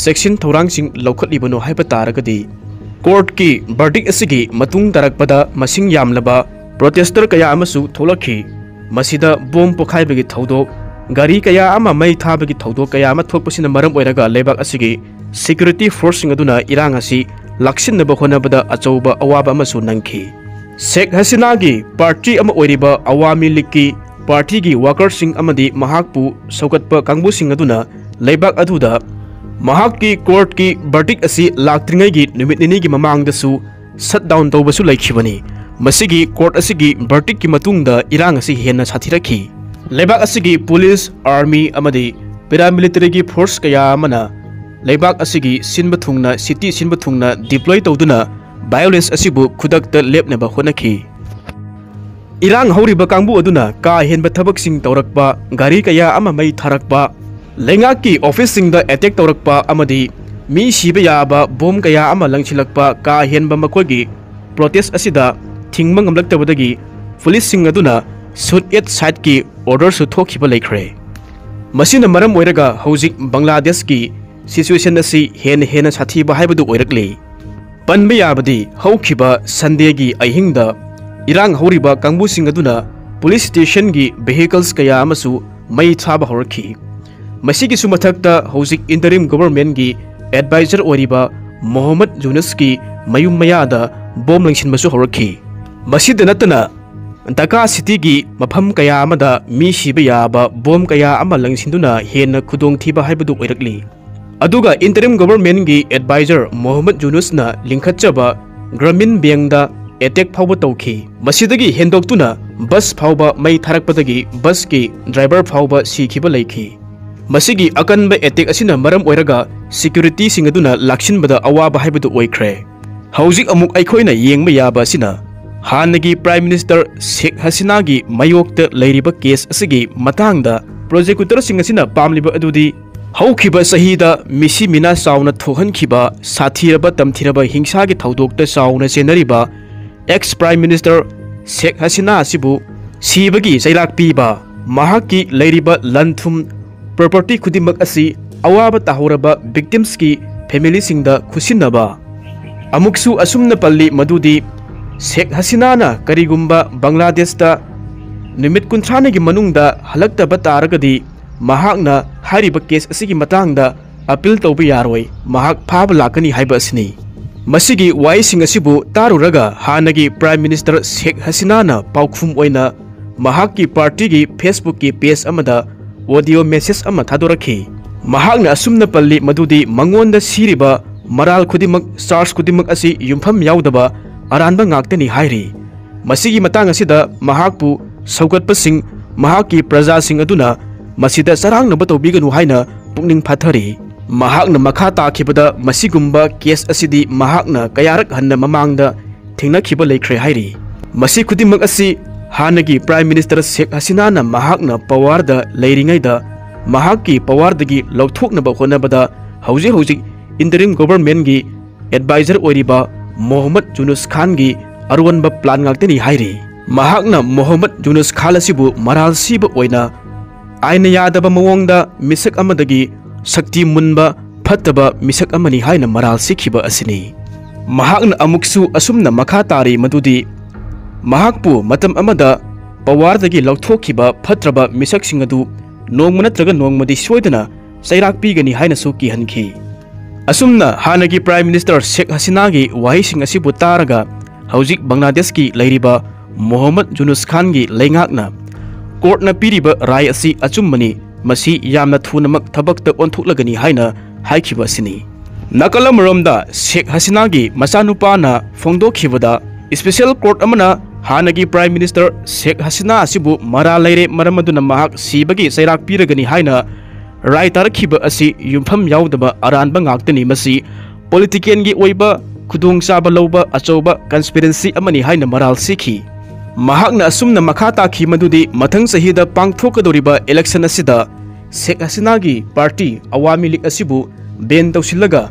ꯆꯦꯛꯁꯤꯟ ꯊꯧꯔꯥꯡꯁꯤꯡ ꯂꯧꯈꯠꯂꯤꯕꯅꯣ ꯍꯥꯏꯕ ꯇꯥꯔꯒꯗꯤ, ꯀꯣꯔꯠꯀꯤ ꯕꯔꯗꯤꯛ ꯑꯁꯤꯒꯤ ꯃꯇꯨꯡ ꯇꯥꯔꯛꯄꯗ ꯃꯁꯤꯡ ꯌꯥꯝꯂꯕ ꯄ꯭ꯔꯣꯇꯦꯁꯇꯔ ꯀꯌꯥ ꯑꯃꯁꯨ ꯊꯣꯛꯂꯛꯈꯤ꯫ ꯃꯁꯤꯗ ꯕꯣꯝ ꯄꯣꯈꯥꯏꯕꯒꯤ ꯊꯧꯗꯣꯛ, ꯒꯥꯔꯤ ꯀꯌꯥ ꯑꯃ ꯃꯩ ꯊꯥꯕꯒꯤ ꯊꯧꯗꯣꯛ ꯀꯌꯥ ꯑꯃ ꯊꯣꯛꯄꯁꯤꯅ ꯃꯔꯝ ꯑꯣꯏꯔꯒ ꯂꯩꯕꯥꯛ ꯑꯁꯤꯒꯤ ꯁꯦꯀ꯭ꯌꯨꯔꯤꯇꯤ ꯐꯣꯔꯁꯁꯤꯡ ꯑꯗꯨꯅ ꯏꯔꯥꯡ ꯑꯁꯤ ꯂꯥꯛꯁꯤꯟꯅꯕ ꯍꯣꯠꯅꯕꯗ ꯑꯆꯧꯕ ꯑꯋꯥꯕ ꯑꯃꯁꯨ ꯅꯪꯈꯤ꯫ ꯁꯦꯈ ꯍꯁꯤꯅꯥꯒꯤ ꯄꯥꯔꯇꯤ ꯑꯃ ꯑꯣꯏꯔꯤꯕ ꯑꯋꯥꯃꯤ ꯂꯤꯒꯀꯤ ꯄꯥꯔꯇꯤꯒꯤ ꯋꯥꯀꯔꯁꯤꯡ ꯑꯃꯗꯤ ꯃꯍꯥꯛꯄꯨ ꯁꯧꯒꯠꯄ ꯀꯥꯡꯕꯨꯁꯤꯡ ꯑꯗꯨꯅ ꯂꯩꯕꯥꯛ ꯑꯗꯨꯗ ꯃꯍꯥꯛꯀꯤ ꯀꯣꯔꯠꯀꯤ ꯕꯔꯗꯤꯛ ꯑꯁꯤ ꯂꯥꯛꯇ꯭ꯔꯤꯉꯩꯒꯤ ꯅꯨꯃꯤꯠ ꯅꯤꯅꯤꯒꯤ ꯃꯃꯥꯡꯗꯁꯨ ꯁꯠ ꯗꯥꯎꯟ ꯇꯧꯕꯁꯨ ꯂꯩꯈꯤꯕꯅꯤ꯫ ꯃꯁꯤꯒꯤ ꯀꯣꯔꯠ ꯑꯁꯤꯒꯤ ꯕꯔꯗꯤꯛꯀꯤ ꯃꯇꯨꯡꯗ ꯏꯔꯥꯡ ꯑꯁꯤ ꯍꯦꯟꯅ ꯁꯥꯊꯤꯔꯛꯈꯤ꯫ ꯂꯩꯕꯥꯛ ꯑꯁꯤꯒꯤ ꯄꯨꯂꯤꯁ, ꯑꯥꯔꯃꯤ ꯑꯃꯗꯤ ꯄꯦꯔꯥꯃꯤꯂꯤꯇꯔꯤꯒꯤ ꯐꯣꯔꯁ ꯀꯌꯥ ꯑꯃꯅ ꯂꯩꯕꯥꯛ ꯑꯁꯤꯒꯤ ꯁꯤꯟꯕ ꯊꯨꯡꯅ, ꯁꯤꯇꯤ ꯁꯤꯟꯕ ꯊꯨꯡꯅ ꯗꯤꯄ꯭ꯂꯣꯏ ꯇꯧꯗꯨꯅ ꯚꯥꯏꯑꯣꯂꯦꯟꯁ ꯑꯁꯤꯕꯨ ꯈꯨꯗꯛꯇ ꯂꯦꯞꯅꯕ ꯍꯣꯠꯅꯈꯤ꯫ ꯏꯔꯥꯡ ꯍꯧꯔꯤꯕ ꯀꯥꯡꯕꯨ ꯑꯗꯨꯅ ꯀꯥ ꯍꯦꯟꯕ ꯊꯕꯛꯁꯤꯡ ꯇꯧꯔꯛꯄ, ꯒꯥꯔꯤ ꯀꯌꯥ ꯑꯃ ꯃꯩ ꯊꯥꯔꯛꯄ, ꯂꯩꯉꯥꯛꯀꯤ ꯑꯣꯐꯤꯁꯁꯤꯡꯗ ꯑꯦꯇꯦꯛ ꯇꯧꯔꯛꯄ ꯑꯃꯗꯤ ꯃꯤ ꯁꯤꯕ ꯌꯥꯕ ꯕꯣꯝ ꯀꯌꯥ ꯑꯃ ꯂꯪꯁꯤꯜꯂꯛꯄ, ꯀꯥ ꯍꯦꯟꯕ ꯃꯈꯣꯏꯒꯤ ꯄ꯭ꯔꯣꯇꯦꯁ ꯑꯁꯤꯗ ꯊꯤꯡꯕ ꯉꯝꯂꯛꯇꯕꯗꯒꯤ ꯄꯨꯂꯤꯁꯁꯤꯡ ꯑꯗꯨꯅ shoot at sightꯀꯤ ꯑꯣꯔꯗꯔꯁꯨ ꯊꯣꯛꯈꯤꯕ ꯂꯩꯈ꯭ꯔꯦ꯫ ꯃꯁꯤꯅ ꯃꯔꯝ ꯑꯣꯏꯔꯒ ꯍꯧꯖꯤꯛ ꯕꯪꯒ꯭ꯂꯥꯗꯦꯁꯀꯤ ꯁꯤꯆꯨꯋꯦꯁꯟ ꯑꯁꯤ ꯍꯦꯟꯅ ꯍꯦꯟꯅ ꯁꯥꯊꯤꯕ ꯍꯥꯏꯕꯗꯨ ꯑꯣꯏꯔꯛꯂꯤ꯫ ꯄꯟꯕ ꯌꯥꯕꯗꯤ, ꯍꯧꯈꯤꯕ ꯁꯟꯗꯦꯒꯤ ꯑꯍꯤꯡꯗ ꯏꯔꯥꯡ ꯍꯧꯔꯤꯕ ꯀꯥꯡꯕꯨꯁꯤꯡ ꯑꯗꯨꯅ ꯄꯨꯂꯤꯁ ꯁ꯭ꯇꯦꯁꯟꯒꯤ ꯚꯦꯍꯤꯀꯜꯁ ꯀꯌꯥ ꯑꯃꯁꯨ ꯃꯩ ꯊꯥꯕ ꯍꯧꯔꯛꯈꯤ꯫ ꯃꯁꯤꯒꯤꯁꯨ ꯃꯊꯛꯇ ꯍꯧꯖꯤꯛ ꯏꯟꯇꯔꯤꯝ ꯒꯣꯚꯔꯟꯃꯦꯟꯠꯀꯤ ꯑꯦꯗꯚꯥꯏꯖꯔ ꯑꯣꯏꯔꯤꯕ ꯃꯣꯍꯝꯃꯗ ꯌꯨꯅꯁꯀꯤ ꯃꯌꯨꯝ ꯃꯌꯥꯗ ꯕꯣꯝ ꯂꯪꯁꯤꯟꯕꯁꯨ ꯍꯧꯔꯛꯈꯤ꯫ ꯃꯁꯤꯗ ꯅꯠꯇꯅ ꯙꯥꯀꯥ ꯁꯤꯇꯤꯒꯤ ꯃꯐꯝ ꯀꯌꯥ ꯑꯃꯗ ꯃꯤ ꯁꯤꯕ ꯌꯥꯕ ꯕꯣꯝ ꯀꯌꯥ ꯑꯃ ꯂꯪꯁꯤꯟꯗꯨꯅ ꯍꯦꯟꯅ ꯈꯨꯗꯣꯡꯊꯤꯕ ꯍꯥꯏꯕꯗꯨ ꯑꯣꯏꯔꯛꯂꯤ꯫ ꯑꯗꯨꯒ ꯏꯟꯇꯔꯤꯝ ꯒꯣꯚꯔꯟꯃꯦꯟꯠꯀꯤ ꯑꯦꯗꯚꯥꯏꯖꯔ ꯃꯣꯍꯝꯃꯗ ꯌꯨꯅꯁꯅ ꯂꯤꯡꯈꯠꯆꯕ ꯒ꯭ꯔꯥꯃꯤꯟ ꯕꯦꯡꯗ ꯑꯦꯇꯦꯛ ꯐꯥꯎꯕ ꯇꯧꯈꯤ꯫ ꯃꯁꯤꯗꯒꯤ ꯍꯦꯟꯗꯣꯛꯇꯨꯅ ꯕꯁ ꯐꯥꯎꯕ ꯃꯩ ꯊꯥꯔꯛꯄꯗꯒꯤ ꯕꯁꯀꯤ ꯗ꯭ꯔꯥꯏꯚꯔ ꯐꯥꯎꯕ ꯁꯤꯈꯤꯕ ꯂꯩꯈꯤ꯫ ꯃꯁꯤꯒꯤ ꯑꯀꯟꯕ ꯑꯦꯇꯦꯛ ꯑꯁꯤꯅ ꯃꯔꯝ ꯑꯣꯏꯔꯒ ꯁꯦꯀ꯭ꯌꯨꯔꯤꯇꯤꯁꯤꯡ ꯑꯗꯨꯅ ꯂꯥꯛꯁꯤꯟꯕꯗ ꯑꯋꯥꯕ ꯍꯥꯏꯕꯗꯨ ꯑꯣꯏꯈ꯭ꯔꯦ꯫ ꯍꯧꯖꯤꯛ ꯑꯃꯨꯛ ꯑꯩꯈꯣꯏꯅ ꯌꯦꯡꯕ ꯌꯥꯕ ꯑꯁꯤꯅ ꯍꯥꯟꯅꯒꯤ ꯄ꯭ꯔꯥꯏꯝ ꯃꯤꯅꯤꯁꯇꯔ ꯁꯦꯈ ꯍꯁꯤꯅꯥꯒꯤ ꯃꯥꯌꯣꯛꯇ ꯂꯩꯔꯤꯕ ꯀꯦꯁ ꯑꯁꯤꯒꯤ ꯃꯇꯥꯡꯗ ꯄ꯭ꯔꯣꯁꯤꯀ꯭ꯌꯨꯇꯔꯁꯤꯡ ꯑꯁꯤꯅ ꯄꯥꯝꯂꯤꯕ ꯑꯗꯨꯗꯤ ꯍꯧꯈꯤꯕ ꯆꯍꯤꯗ ꯃꯤꯁꯤ ꯃꯤꯅꯥ ꯆꯥꯎꯅ ꯊꯣꯛꯍꯟꯈꯤꯕ ꯁꯥꯊꯤꯔꯕ ꯇꯝꯊꯤꯔꯕ ꯍꯤꯡꯁꯥꯒꯤ ꯊꯧꯗꯣꯛꯇ ꯆꯥꯎꯅ ꯆꯦꯟꯅꯔꯤꯕ ꯑꯦꯛꯁ ꯄ꯭ꯔꯥꯏꯝ ꯃꯤꯅꯤꯁꯇꯔ ꯁꯦꯈ ꯍꯁꯤꯅꯥ ꯑꯁꯤꯕꯨ ꯁꯤꯕꯒꯤ ꯆꯩꯔꯥꯛ ꯄꯤꯕ, ꯃꯍꯥꯛꯀꯤ ꯂꯩꯔꯤꯕ ꯂꯟ ꯊꯨꯝ, ꯄ꯭ꯔꯣꯄꯔꯇꯤ ꯈꯨꯗꯤꯡꯃꯛ ꯑꯁꯤ ꯑꯋꯥꯕ ꯇꯥꯍꯧꯔꯕ ꯚꯤꯛꯇꯤꯝꯁꯀꯤ ꯐꯦꯃꯤꯂꯤꯁꯤꯡꯗ ꯈꯨꯠꯁꯤꯟꯅꯕ꯫ ꯑꯃꯨꯛꯁꯨ ꯑꯁꯨꯝꯅ ꯄꯜꯂꯤ ꯃꯗꯨꯗꯤ ꯁꯦꯈ ꯍꯁꯤꯅꯥꯅ ꯀꯔꯤꯒꯨꯝꯕ ꯕꯪꯒ꯭ꯂꯥꯗꯦꯁꯇ ꯅꯨꯃꯤꯠ ꯀꯨꯟꯊ꯭ꯔꯥꯅꯤꯒꯤ ꯃꯅꯨꯡꯗ ꯍꯜꯂꯛꯇꯕ ꯇꯥꯔꯒꯗꯤ ꯃꯍꯥꯛꯅ ꯍꯥꯏꯔꯤꯕ ꯀꯦꯁ ꯑꯁꯤꯒꯤ ꯃꯇꯥꯡꯗ ꯑꯄꯤꯜ ꯇꯧꯕ ꯌꯥꯔꯣꯏ, ꯃꯍꯥꯛ ꯐꯥꯕ ꯂꯥꯛꯀꯅꯤ ꯍꯥꯏꯕ ꯑꯁꯤꯅꯤ꯫ ꯃꯁꯤꯒꯤ ꯋꯥꯍꯩꯁꯤꯡ ꯑꯁꯤꯕꯨ ꯇꯥꯔꯨꯔꯒ ꯍꯥꯟꯅꯒꯤ ꯄ꯭ꯔꯥꯏꯝ ꯃꯤꯅꯤꯁꯇꯔ ꯁꯦꯈ ꯍꯁꯤꯅꯥꯅ ꯄꯥꯎꯈꯨꯝ ꯑꯣꯏꯅ ꯃꯍꯥꯛꯀꯤ ꯄꯥꯔꯇꯤꯒꯤ Facebook-ꯀꯤ page ꯑꯃꯗ audio message ꯑꯃ ꯊꯥꯗꯣꯔꯛꯈꯤ꯫ ꯃꯍꯥꯛꯅ ꯑꯁꯨꯝꯅ ꯄꯜꯂꯤ ꯃꯗꯨꯗꯤ ꯃꯉꯣꯟꯗ ꯁꯤꯔꯤꯕ ꯃꯔꯥꯜ ꯈꯨꯗꯤꯡꯃꯛ, charge ꯈꯨꯗꯤꯡꯃꯛ ꯑꯁꯤ ꯌꯨꯝꯐꯝ ꯌꯥꯎꯗꯕ ꯑꯔꯥꯟꯕ ꯉꯥꯛꯇꯅꯤ ꯍꯥꯏꯔꯤ꯫ ꯃꯁꯤꯒꯤ ꯃꯇꯥꯡ ꯑꯁꯤꯗ ꯃꯍꯥꯛꯄꯨ ꯁꯧꯒꯠꯄꯁꯤꯡ, ꯃꯍꯥꯛꯀꯤ ꯄ꯭ꯔꯖꯥꯁꯤꯡ ꯑꯗꯨꯅ ꯃꯁꯤꯗ ꯆꯔꯥꯡꯅꯕ ꯇꯧꯕꯤꯒꯅꯨ ꯍꯥꯏꯅ ꯄꯨꯛꯅꯤꯡ ꯐꯥꯊꯔꯤ꯫ ꯃꯍꯥꯛꯅ ꯃꯈꯥ ꯇꯥꯈꯤꯕꯗ, ꯃꯁꯤꯒꯨꯝꯕ case ꯑꯁꯤꯗꯤ ꯃꯍꯥꯛꯅ ꯀꯌꯥꯔꯛ ꯍꯟꯅ ꯃꯃꯥꯡꯗ ꯊꯦꯡꯅꯈꯤꯕ ꯂꯩꯈ꯭ꯔꯦ ꯍꯥꯏꯔꯤ꯫ ꯃꯁꯤ ꯈꯨꯗꯤꯡꯃꯛ ꯑꯁꯤ ꯍꯥꯟꯅꯒꯤ Prime Minister ꯁꯦꯈ ꯍꯁꯤꯅꯥꯅ ꯃꯍꯥꯛꯅ power-ꯗ ꯂꯩꯔꯤꯉꯩꯗ ꯃꯍꯥꯛꯀꯤ power-ꯗꯒꯤ ꯂꯧꯊꯣꯛꯅꯕ ꯍꯣꯠꯅꯕꯗ ꯍꯧꯖꯤꯛ ꯍꯧꯖꯤꯛ interim government-ꯒꯤ advisor ꯑꯣꯏꯔꯤꯕ ꯃꯣꯍꯝꯃꯗ ꯌꯨꯅꯨꯁ ꯈꯥꯟꯒꯤ ꯑꯔꯣꯟꯕ plan ꯉꯥꯛꯇꯅꯤ ꯍꯥꯏꯔꯤ꯫ ꯃꯍꯥꯛꯅ ꯃꯣꯍꯝꯃꯗ ꯌꯨꯅꯨꯁ ꯈꯥꯟ ꯑꯁꯤꯕꯨ ꯃꯔꯥꯜ ꯁꯤꯕ ꯑꯣꯏꯅ ꯑꯥꯏꯟꯅ ꯌꯥꯗꯕ ꯃꯑꯣꯡꯗ ꯃꯤꯁꯛ ꯑꯃꯗꯒꯤ ꯁꯛꯇꯤ ꯃꯨꯟꯕ ꯐꯠꯇꯕ ꯃꯤꯁꯛ ꯑꯃꯅꯤ ꯍꯥꯏꯅ ꯃꯔꯥꯜ ꯁꯤꯈꯤꯕ ꯑꯁꯤꯅꯤ꯫ ꯃꯍꯥꯛꯅ ꯑꯃꯨꯛꯁꯨ ꯑꯁꯨꯝꯅ ꯃꯈꯥ ꯇꯥꯔꯤ ꯃꯗꯨꯗꯤ, ꯃꯍꯥꯛꯄꯨ ꯃꯇꯝ ꯑꯃꯗ power-ꯗꯒꯤ ꯂꯧꯊꯣꯛꯈꯤꯕ ꯐꯠꯇ꯭ꯔꯕ ꯃꯤꯁꯛꯁꯤꯡ ꯑꯗꯨ ꯅꯣꯡꯃ ꯅꯠꯇ꯭ꯔꯒ ꯅꯣꯡꯃꯗꯤ ꯁꯣꯏꯗꯅ ꯆꯩꯔꯥꯛ ꯄꯤꯒꯅꯤ ꯍꯥꯏꯅꯁꯨ ꯀꯤꯍꯟꯈꯤ꯫ ꯑꯁꯨꯝꯅ ꯍꯥꯟꯅꯒꯤ Prime Minister ꯁꯦꯈ ꯍꯁꯤꯅꯥꯒꯤ ꯋꯥꯍꯩꯁꯤꯡ ꯑꯁꯤꯕꯨ ꯇꯥꯔꯒ ꯍꯧꯖꯤꯛ ꯕꯪꯒ꯭ꯂꯥꯗꯦꯁꯀꯤ ꯂꯩꯔꯤꯕ ꯃꯣꯍꯝꯃꯗ ꯌꯨꯅꯨꯁ ꯈꯥꯟꯒꯤ ꯂꯩꯉꯥꯛꯅ court-ꯅ ꯄꯤꯔꯤꯕ ꯔꯥꯏ ꯑꯁꯤ ꯑꯆꯨꯝꯕꯅꯤ, ꯃꯁꯤ ꯌꯥꯝꯅ ꯊꯨꯅꯃꯛ ꯊꯕꯛꯇ ꯑꯣꯟꯊꯣꯛꯂꯒꯅꯤ ꯍꯥꯏꯅ ꯍꯥꯏꯈꯤꯕ ꯑꯁꯤꯅꯤ꯫ ꯅꯥꯀꯜ ꯑꯃꯔꯣꯝꯗ ꯁꯦꯈ ꯍꯁꯤꯅꯥꯒꯤ ꯃꯆꯥꯅꯨꯄꯥꯅ ꯐꯣꯡꯗꯣꯛꯈꯤꯕꯗ, special court ꯑꯃꯅ ꯍꯥꯟꯅꯒꯤ Prime Minister ꯁꯦꯈ ꯍꯁꯤꯅꯥ ꯑꯁꯤꯕꯨ ꯃꯔꯥꯜ ꯂꯩꯔꯦ, ꯃꯔꯝ ꯑꯗꯨꯅ ꯃꯍꯥꯛ ꯁꯤꯕꯒꯤ ꯆꯩꯔꯥꯛ ꯄꯤꯔꯒꯅꯤ ꯍꯥꯏꯅ ꯔꯥꯏ ꯇꯥꯔꯛꯈꯤꯕ ꯑꯁꯤ ꯌꯨꯝꯐꯝ ꯌꯥꯎꯗꯕ ꯑꯔꯥꯟꯕ ꯉꯥꯛꯇꯅꯤ꯫ ꯃꯁꯤ political-ꯒꯤ ꯑꯣꯏꯕ ꯈꯨꯗꯣꯡꯆꯥꯕ ꯂꯧꯕ ꯑꯆꯧꯕ conspiracy ꯑꯃꯅꯤ ꯍꯥꯏꯅ ꯃꯔꯥꯜ ꯁꯤꯈꯤ꯫ ꯃꯍꯥꯛꯅ ꯑꯁꯨꯝꯅ ꯃꯈꯥ ꯇꯥꯈꯤ ꯃꯗꯨꯗꯤ ꯃꯊꯪ ꯆꯍꯤꯗ ꯄꯥꯡꯊꯣꯛꯀꯗꯧꯔꯤꯕ election ꯑꯁꯤꯗ ꯁꯦꯈ ꯍꯁꯤꯅꯥꯒꯤ party ꯑꯋꯥꯃꯤ ꯂꯤꯒ ꯑꯁꯤꯕꯨ ban ꯇꯧꯁꯤꯜꯂꯒ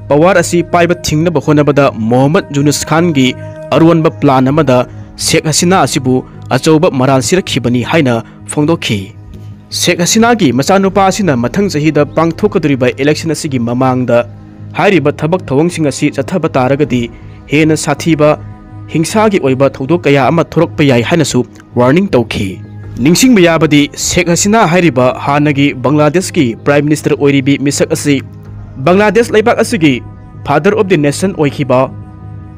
power ꯑꯁꯤ ꯄꯥꯏꯕ ꯊꯤꯡꯅꯕ ꯍꯣꯠꯅꯕꯗ ꯃꯣꯍꯝꯃꯗ ꯌꯨꯅꯨꯁ ꯈꯥꯟꯒꯤ ꯑꯔꯣꯟꯕ plan ꯑꯃꯗ ꯁꯦꯈ ꯍꯁꯤꯅꯥ ꯑꯁꯤꯕꯨ ꯑꯆꯧꯕ ꯃꯔꯥꯜ ꯁꯤꯔꯛꯈꯤꯕꯅꯤ ꯍꯥꯏꯅ ꯐꯣꯡꯗꯣꯛꯈꯤ꯫ ꯁꯦꯈ ꯍꯁꯤꯅꯥꯒꯤ ꯃꯆꯥꯅꯨꯄꯥ ꯑꯁꯤꯅ ꯃꯊꯪ ꯆꯍꯤꯗ ꯄꯥꯡꯊꯣꯛꯀꯗꯧꯔꯤꯕ election ꯑꯁꯤꯒꯤ ꯃꯃꯥꯡꯗ ꯍꯥꯏꯔꯤꯕ ꯊꯕꯛ ꯊꯧꯑꯣꯡꯁꯤꯡ ꯑꯁꯤ ꯆꯠꯊꯕ ꯇꯥꯔꯒꯗꯤ ꯍꯦꯟꯅ ꯁꯥꯊꯤꯕ ꯍꯤꯡꯁꯥꯒꯤ ꯑꯣꯏꯕ ꯊꯧꯗꯣꯛ ꯀꯌꯥ ꯑꯃ ꯊꯣꯔꯛꯄ ꯌꯥꯏ ꯍꯥꯏꯅꯁꯨ warning ꯇꯧꯈꯤ꯫ ꯅꯤꯡꯁꯤꯡꯕ ꯌꯥꯕꯗꯤ, ꯁꯦꯈ ꯍꯁꯤꯅꯥ ꯍꯥꯏꯔꯤꯕ ꯍꯥꯟꯅꯒꯤ ꯕꯪꯒ꯭ꯂꯥꯗꯦꯁꯀꯤ Prime Minister ꯑꯣꯏꯔꯤꯕꯤ ꯃꯤꯁꯛ ꯑꯁꯤ ꯕꯪꯒ꯭ꯂꯥꯗꯦꯁ ꯂꯩꯕꯥꯛ ꯑꯁꯤꯒꯤ father of the nation ꯑꯣꯏꯈꯤꯕ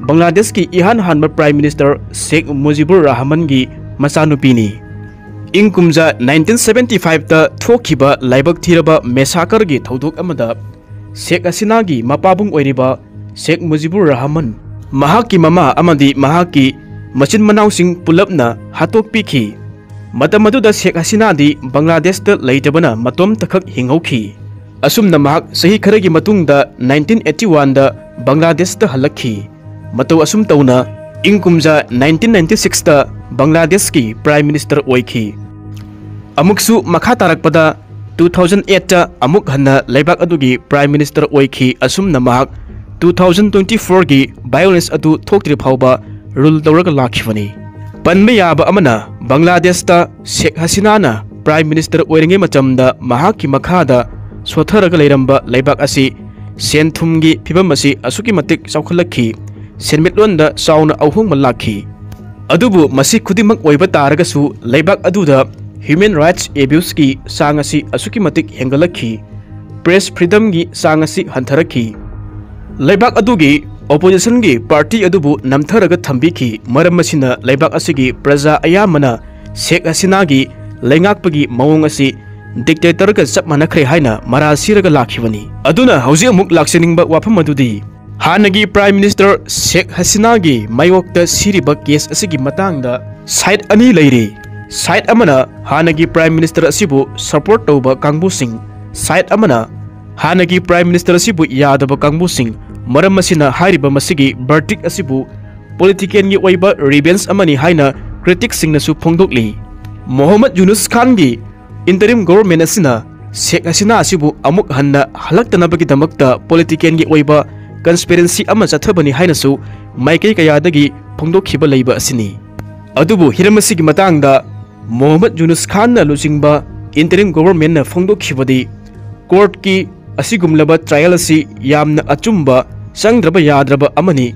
ꯕꯪꯒ꯭ꯂꯥꯗꯦꯁꯀꯤ ꯏꯍꯥꯟ ꯍꯥꯟꯕ Prime Minister ꯁꯦꯈ ꯃꯨꯖꯤꯕꯨꯔ ꯔꯍꯃꯟꯒꯤ ꯃꯆꯥꯅꯨꯄꯤꯅꯤ꯫ ꯏꯪ ꯀꯨꯝꯖꯥ ꯅꯥꯏꯟꯇꯤꯟ ꯁꯚꯦꯟꯇꯤ ꯐꯥꯏꯚꯇ ꯊꯣꯛꯈꯤꯕ ꯂꯥꯏꯕꯛ ꯊꯤꯔꯕ ꯃꯦꯁꯥꯀꯔꯒꯤ ꯊꯧꯗꯣꯛ ꯑꯃꯗ ꯁꯦꯈ ꯍꯁꯤꯅꯥꯒꯤ ꯃꯄꯥꯕꯨꯡ ꯑꯣꯏꯔꯤꯕ ꯁꯦꯈ ꯃꯨꯖꯤꯕꯨꯔ ꯔꯍꯃꯟ, ꯃꯍꯥꯛꯀꯤ ꯃꯃꯥ ꯑꯃꯗꯤ ꯃꯍꯥꯛꯀꯤ ꯃꯆꯤꯟ ꯃꯅꯥꯎꯁꯤꯡ ꯄꯨꯂꯞꯅ ꯍꯥꯠꯇꯣꯛꯄꯤꯈꯤ꯫ ꯃꯇꯝ ꯑꯗꯨꯗ ꯁꯦꯈ ꯍꯁꯤꯅꯥꯗꯤ ꯕꯪꯒ꯭ꯂꯥꯗꯦꯁꯇ ꯂꯩꯇꯕꯅ ꯃꯇꯣꯝꯇꯈꯛ ꯍꯤꯡꯍꯧꯈꯤ꯫ ꯑꯁꯨꯝꯅ ꯃꯍꯥꯛ ꯆꯍꯤ ꯈꯔꯒꯤ ꯃꯇꯨꯡꯗ ꯅꯥꯏꯟꯇꯤꯟ ꯑꯩꯠꯇꯤ ꯋꯥꯟꯗ ꯕꯪꯒ꯭ꯂꯥꯗꯦꯁꯇ ꯍꯜꯂꯛꯈꯤ꯫ ꯃꯇꯧ ꯑꯁꯨꯝ ꯇꯧꯅ ꯏꯪ ꯀꯨꯝꯖꯥ ꯅꯥꯏꯟꯇꯤꯟ ꯅꯥꯏꯟꯇꯤ ꯁꯤꯛꯁꯇ ꯕꯪꯒ꯭ꯂꯥꯗꯦꯁꯀꯤ ꯄ꯭ꯔꯥꯏꯝ ꯃꯤꯅꯤꯁꯇꯔ ꯑꯣꯏꯈꯤ꯫ ꯑꯃꯨꯛꯁꯨ ꯃꯈꯥ ꯇꯥꯔꯛꯄꯗ ꯇꯨ ꯊꯥꯎꯖꯟ ꯑꯩꯠꯇ ꯑꯃꯨꯛ ꯍꯟꯅ ꯂꯩꯕꯥꯛ ꯑꯗꯨꯒꯤ ꯄ꯭ꯔꯥꯏꯝ ꯃꯤꯅꯤꯁꯇꯔ ꯑꯣꯏꯈꯤ꯫ ꯑꯁꯨꯝꯅ ꯃꯍꯥꯛ ꯇꯨ ꯊꯥꯎꯖꯟ ꯇ꯭ꯋꯦꯟꯇꯤ ꯐꯣꯔꯒꯤ ꯚꯥꯏꯑꯣꯂꯦꯟꯁ ꯑꯗꯨ ꯊꯣꯛꯇ꯭ꯔꯤ ꯐꯥꯎꯕ ꯔꯨꯜ ꯇꯧꯔꯒ ꯂꯥꯛꯈꯤꯕꯅꯤ꯫ ꯄꯟꯕ ꯌꯥꯕ ꯑꯃꯅ, ꯕꯪꯒ꯭ꯂꯥꯗꯦꯁꯇ ꯁꯦꯈ ꯍꯁꯤꯅꯥꯅ ꯄ꯭ꯔꯥꯏꯝ ꯃꯤꯅꯤꯁꯇꯔ ꯑꯣꯏꯔꯤꯉꯩ ꯃꯇꯝꯗ ꯃꯍꯥꯛꯀꯤ ꯃꯈꯥꯗ ꯁꯣꯠꯊꯔꯒ ꯂꯩꯔꯝꯕ ꯂꯩꯕꯥꯛ ꯑꯁꯤ ꯁꯦꯟ ꯊꯨꯝꯒꯤ ꯐꯤꯕꯝ ꯑꯁꯤ ꯑꯁꯨꯛꯀꯤ ꯃꯇꯤꯛ ꯆꯥꯎꯈꯠꯂꯛꯈꯤ, ꯁꯦꯟꯃꯤꯠꯂꯣꯟꯗ ꯆꯥꯎꯅ ꯑꯍꯣꯡꯕ ꯂꯥꯛꯈꯤ꯫ ꯑꯗꯨꯕꯨ ꯃꯁꯤ ꯈꯨꯗꯤꯡꯃꯛ ꯑꯣꯏꯕ ꯇꯥꯔꯒꯁꯨ, ꯂꯩꯕꯥꯛ ꯑꯗꯨꯗ ꯍ꯭ꯌꯨꯃꯦꯟ ꯔꯥꯏꯠꯁ ꯑꯦꯕ꯭ꯌꯨꯁꯀꯤ ꯆꯥꯡ ꯑꯁꯤ ꯑꯁꯨꯛꯀꯤ ꯃꯇꯤꯛ ꯍꯦꯟꯒꯠꯂꯛꯈꯤ, ꯄ꯭ꯔꯦꯁ ꯐ꯭ꯔꯤꯗꯝꯒꯤ ꯆꯥꯡ ꯑꯁꯤ ꯍꯟꯊꯔꯛꯈꯤ꯫ ꯂꯩꯕꯥꯛ ꯑꯗꯨꯒꯤ ꯑꯣꯄꯣꯖꯤꯁꯟꯒꯤ ꯄꯥꯔꯇꯤ ꯑꯗꯨꯕꯨ ꯅꯝꯊꯔꯒ ꯊꯝꯕꯤꯈꯤ꯫ ꯃꯔꯝ ꯑꯁꯤꯅ ꯂꯩꯕꯥꯛ ꯑꯁꯤꯒꯤ ꯄ꯭ꯔꯖꯥ ꯑꯌꯥꯝꯕꯅ ꯁꯦꯈ ꯍꯁꯤꯅꯥꯒꯤ ꯂꯩꯉꯥꯛꯄꯒꯤ ꯃꯑꯣꯡ ꯑꯁꯤ ꯗꯤꯛꯇꯦꯇꯔꯒ ꯆꯞ ꯃꯥꯟꯅꯈ꯭ꯔꯦ ꯍꯥꯏꯅ ꯃꯔꯥꯜ ꯁꯤꯔꯒ ꯂꯥꯛꯈꯤꯕꯅꯤ꯫ ꯑꯗꯨꯅ ꯍꯧꯖꯤꯛ ꯑꯃꯨꯛ ꯂꯥꯛꯆꯅꯤꯡꯕ ꯋꯥꯐꯝ ꯑꯗꯨꯗꯤ, ꯍꯥꯟꯅꯒꯤ ꯄ꯭ꯔꯥꯏꯝ ꯃꯤꯅꯤꯁꯇꯔ ꯁꯦꯈ ꯍꯁꯤꯅꯥꯒꯤ ꯃꯥꯌꯣꯛꯇ ꯁꯤꯔꯤꯕ ꯀꯦꯁ ꯑꯁꯤꯒꯤ ꯃꯇꯥꯡꯗ ꯁꯥꯏꯠ ꯑꯅꯤ ꯂꯩꯔꯤ꯫ ꯁꯥꯏꯠ ꯑꯃꯅ ꯍꯥꯟꯅꯒꯤ ꯄ꯭ꯔꯥꯏꯝ ꯃꯤꯅꯤꯁꯇꯔ ꯑꯁꯤꯕꯨ ꯁꯄꯣꯔꯠ ꯇꯧꯕ ꯀꯥꯡꯕꯨꯁꯤꯡ, ꯁꯥꯏꯠ ꯑꯃꯅ ꯍꯥꯟꯅꯒꯤ ꯄ꯭ꯔꯥꯏꯝ ꯃꯤꯅꯤꯁꯇꯔ ꯑꯁꯤꯕꯨ ꯌꯥꯗꯕ ꯀꯥꯡꯕꯨꯁꯤꯡ꯫ ꯃꯔꯝ ꯑꯁꯤꯅ ꯍꯥꯏꯔꯤꯕ ꯃꯁꯤꯒꯤ ꯕꯔꯗꯤꯛ ꯑꯁꯤꯕꯨ ꯄꯣꯂꯤꯇꯤꯀꯦꯜꯒꯤ ꯑꯣꯏꯕ ꯔꯤꯚꯦꯟꯁ ꯑꯃꯅꯤ ꯍꯥꯏꯅ ꯀ꯭ꯔꯤꯇꯤꯛꯁꯤꯡꯅꯁꯨ ꯐꯣꯡꯗꯣꯛꯂꯤ꯫ ꯃꯣꯍꯝꯃꯗ ꯌꯨꯅꯨꯁ ꯈꯥꯟꯒꯤ ꯏꯟꯇꯔꯤꯝ ꯒꯣꯚꯔꯟꯃꯦꯟꯠ ꯑꯁꯤꯅ ꯁꯦꯈ ꯍꯁꯤꯅꯥ ꯑꯁꯤꯕꯨ ꯑꯃꯨꯛ ꯍꯟꯅ ꯍꯜꯂꯛꯇꯅꯕꯒꯤꯗꯃꯛꯇ ꯄꯣꯂꯤꯇꯤꯀꯦꯜꯒꯤ ꯑꯣꯏꯕ ꯀꯟꯁꯄꯤꯔꯦꯟꯁꯤ ꯑꯃ ꯆꯠꯊꯕꯅꯤ ꯍꯥꯏꯅꯁꯨ ꯃꯥꯏꯀꯩ ꯀꯌꯥꯗꯒꯤ ꯐꯣꯡꯗꯣꯛꯈꯤꯕ ꯂꯩꯕ ꯑꯁꯤꯅꯤ꯫ ꯑꯗꯨꯕꯨ ꯍꯤꯔꯝ ꯑꯁꯤꯒꯤ ꯃꯇꯥꯡꯗ ꯃꯣꯍꯝꯃꯗ ꯌꯨꯅꯨꯁ ꯈꯥꯟꯅ ꯂꯨꯆꯤꯡꯕ ꯏꯟꯇꯔꯤꯝ ꯒꯣꯚꯔꯟꯃꯦꯟꯠꯅ ꯐꯣꯡꯗꯣꯛꯈꯤꯕꯗꯤ, ꯀꯣꯔꯠꯀꯤ ꯑꯁꯤꯒꯨꯝꯂꯕ ꯇ꯭ꯔꯥꯏꯌꯦꯜ ꯑꯁꯤ ꯌꯥꯝꯅ ꯑꯆꯨꯝꯕ, ꯆꯪꯗ꯭ꯔꯕ ꯌꯥꯗ꯭ꯔꯕ ꯑꯃꯅꯤ꯫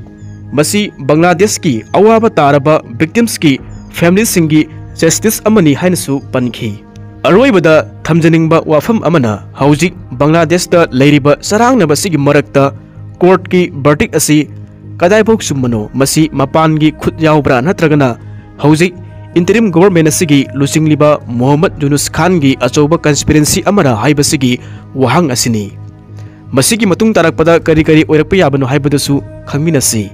ꯃꯁꯤ ꯕꯪꯒ꯭ꯂꯥꯗꯦꯁꯀꯤ ꯑꯋꯥꯕ ꯇꯥꯔꯕ ꯚꯤꯛꯇꯤꯝꯁꯀꯤ ꯐꯦꯃꯤꯂꯤꯁꯤꯡꯒꯤ ꯖꯁꯇꯤꯁ ꯑꯃꯅꯤ ꯍꯥꯏꯅꯁꯨ ꯄꯟꯈꯤ꯫ ꯑꯔꯣꯏꯕꯗ ꯊꯝꯖꯅꯤꯡꯕ ꯋꯥꯐꯝ ꯑꯃꯅ, ꯍꯧꯖꯤꯛ ꯕꯪꯒ꯭ꯂꯥꯗꯦꯁꯇ ꯂꯩꯔꯤꯕ ꯆꯔꯥꯡꯅꯕ ꯑꯁꯤꯒꯤ ꯃꯔꯛꯇ ꯀꯣꯔꯠꯀꯤ ꯕꯔꯗꯤꯛ ꯑꯁꯤ ꯀꯗꯥꯏꯐꯥꯎ ꯆꯨꯝꯕꯅꯣ? ꯃꯁꯤ ꯃꯄꯥꯟꯒꯤ ꯈꯨꯠ ꯌꯥꯎꯕ꯭ꯔꯥ, ꯅꯠꯇ꯭ꯔꯒꯅ ꯍꯧꯖꯤꯛ Interim government ꯑꯁꯤꯒꯤ ꯂꯨꯆꯤꯡꯂꯤꯕ ꯃꯣꯍꯝꯃꯗ ꯌꯨꯅꯨꯁ ꯈꯥꯟꯒꯤ ꯑꯆꯧꯕ conspiracy ꯑꯃꯔ ꯍꯥꯏꯕꯁꯤꯒꯤ ꯋꯥꯍꯪ ꯑꯁꯤꯅꯤ꯫ ꯃꯁꯤꯒꯤ ꯃꯇꯨꯡ ꯇꯥꯔꯛꯄꯗ ꯀꯔꯤ ꯀꯔꯤ ꯑꯣꯏꯔꯛꯄ ꯌꯥꯕꯅꯣ ꯍꯥꯏꯕꯗꯨꯁꯨ ꯈꯪꯃꯤꯟꯅꯁꯤ꯫